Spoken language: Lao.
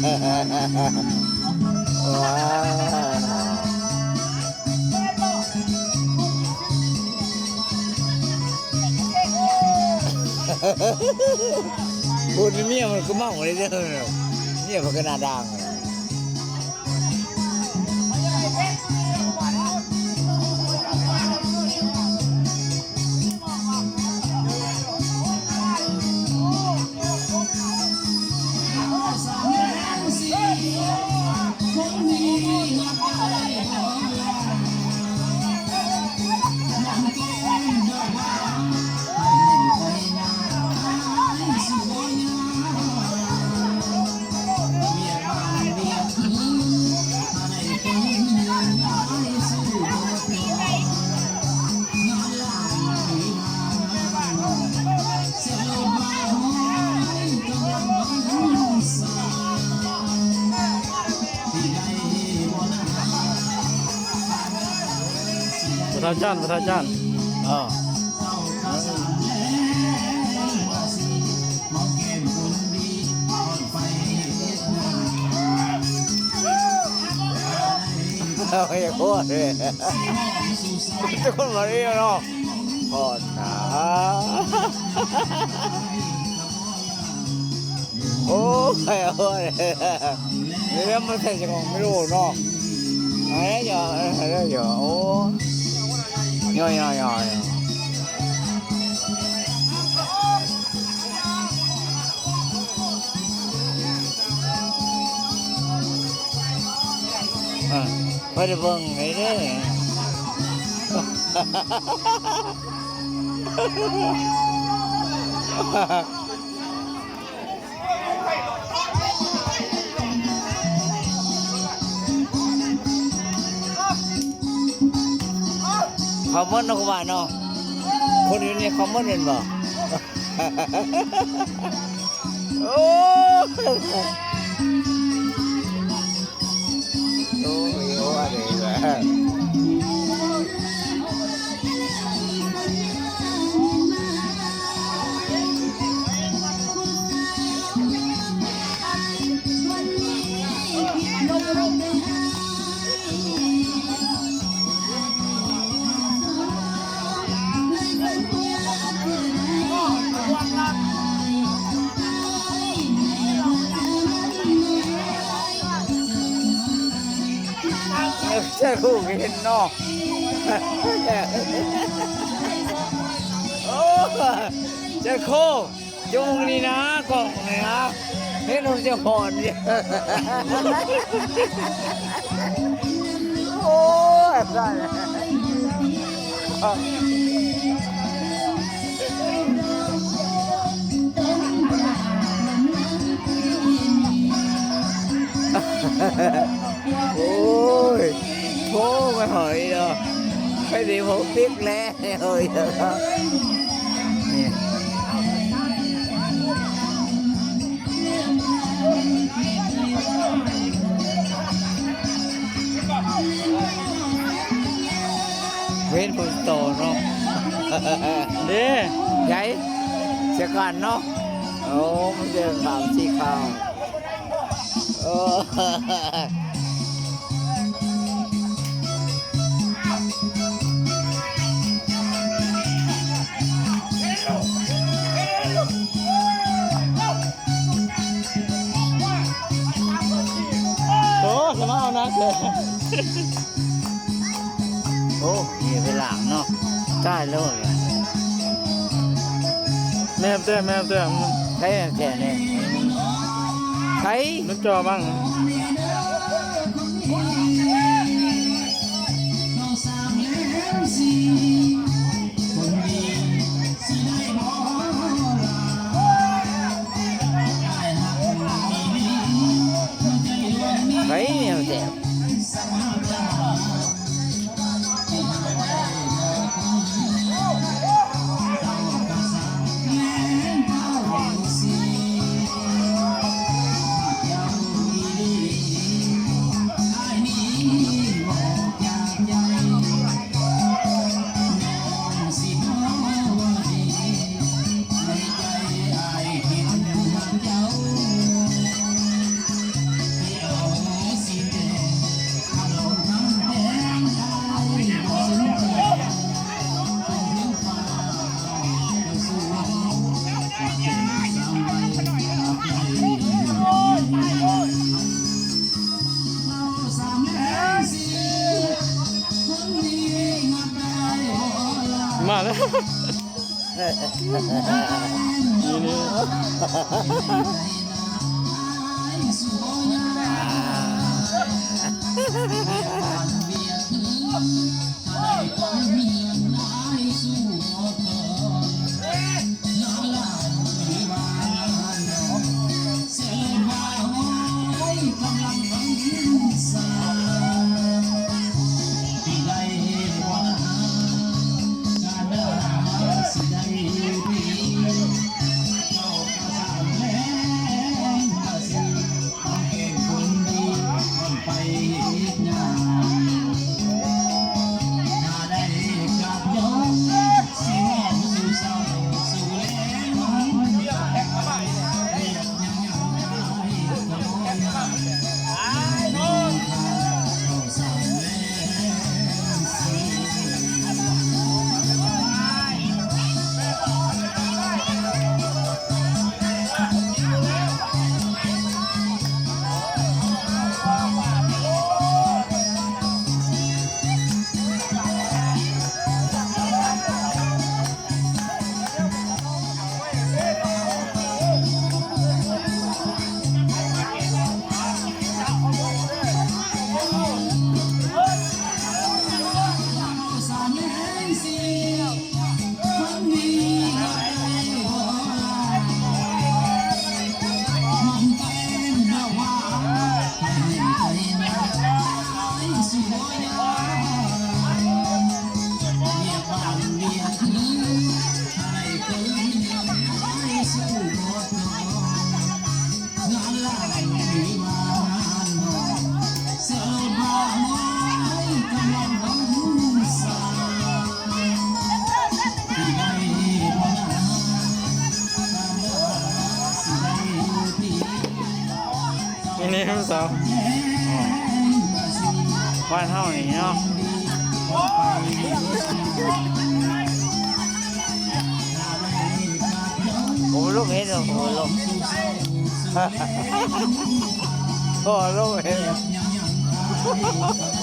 ວ້າວ ໂອ້ຍ ເມຍມັນກໍເມົາເລີຍເດີ ເມຍມັນກໍໜ້າດ່າງ. ບໍ່ເທົ່າຈານ ບໍ່ເທົ່າຈານ ເອີ. ເອົາໃຫ້ໂຄດເດ້ ໂຕມາເລີຍເນາະ ໂຄດນາ. ໂອ້ຍ ໂອ້ຍ ນີ້ມັນໃສ່ຂອງໄມໂລເນາະ ເອົາເດີ ເອົາເດີ ໂອ້ຍ ຍໍໆໆ ເອີ ບໍ່ໄດ້ເບິ່ງເລີຍເດ້ ເຂົ້າໝົດເນາະ ຄືວ່າເນາະ ຄົນຢູ່ນີ້ເຂົ້າໝົດແມ່ນບໍ່? ໂອ້ ໂອ້ຍ ໂອ້ຍ ເຈົ້າຮູ້ເຫັນເນາະ ໂອ້ ເຈົ້າໂຄ ຈຸງນີ້ນະ ກ້ອງນີ້ນະ ເຫັນມັນຈະຫອນ ໂອ້ຍ ຕາຍ ໂອ້ຍ ໂອ້ ມາຫອຍເນາະ ໄປດີ ຫົກສິບແລ້ວ ນີ້ ເຫັນຜູ້ໂຕເນາະ ເດ້ ໃຫຍ່ ເສຍການເນາະ ໂອ້ ມັນເປັນສາມສີ່ຄາວ. ໂອ້ ໂອ້ ສະມາເອົາໜັກເດີ. ໂອ້ ມີໄປລ້າງເນາະ ຕາຍແລ້ວ ແມ່ນແທ້ ແມ່ນແທ້ ໃຜແມ່ນແທ້ນີ້ ໃຜ ມັນຈໍບັງ ໃຜແມ່ນແທ້. ໃນໃຈອ້າຍຄິດຮອດເຈົ້າ. ນີ້ນີ້ ນີ້ ນີ້ ສາວ ບ້ານເຮົານີ້ເນາະ. ໂອ້ ລູກເຫັນ ໂອ້ ລູກ ໂອ້ ລູກເຫັນ.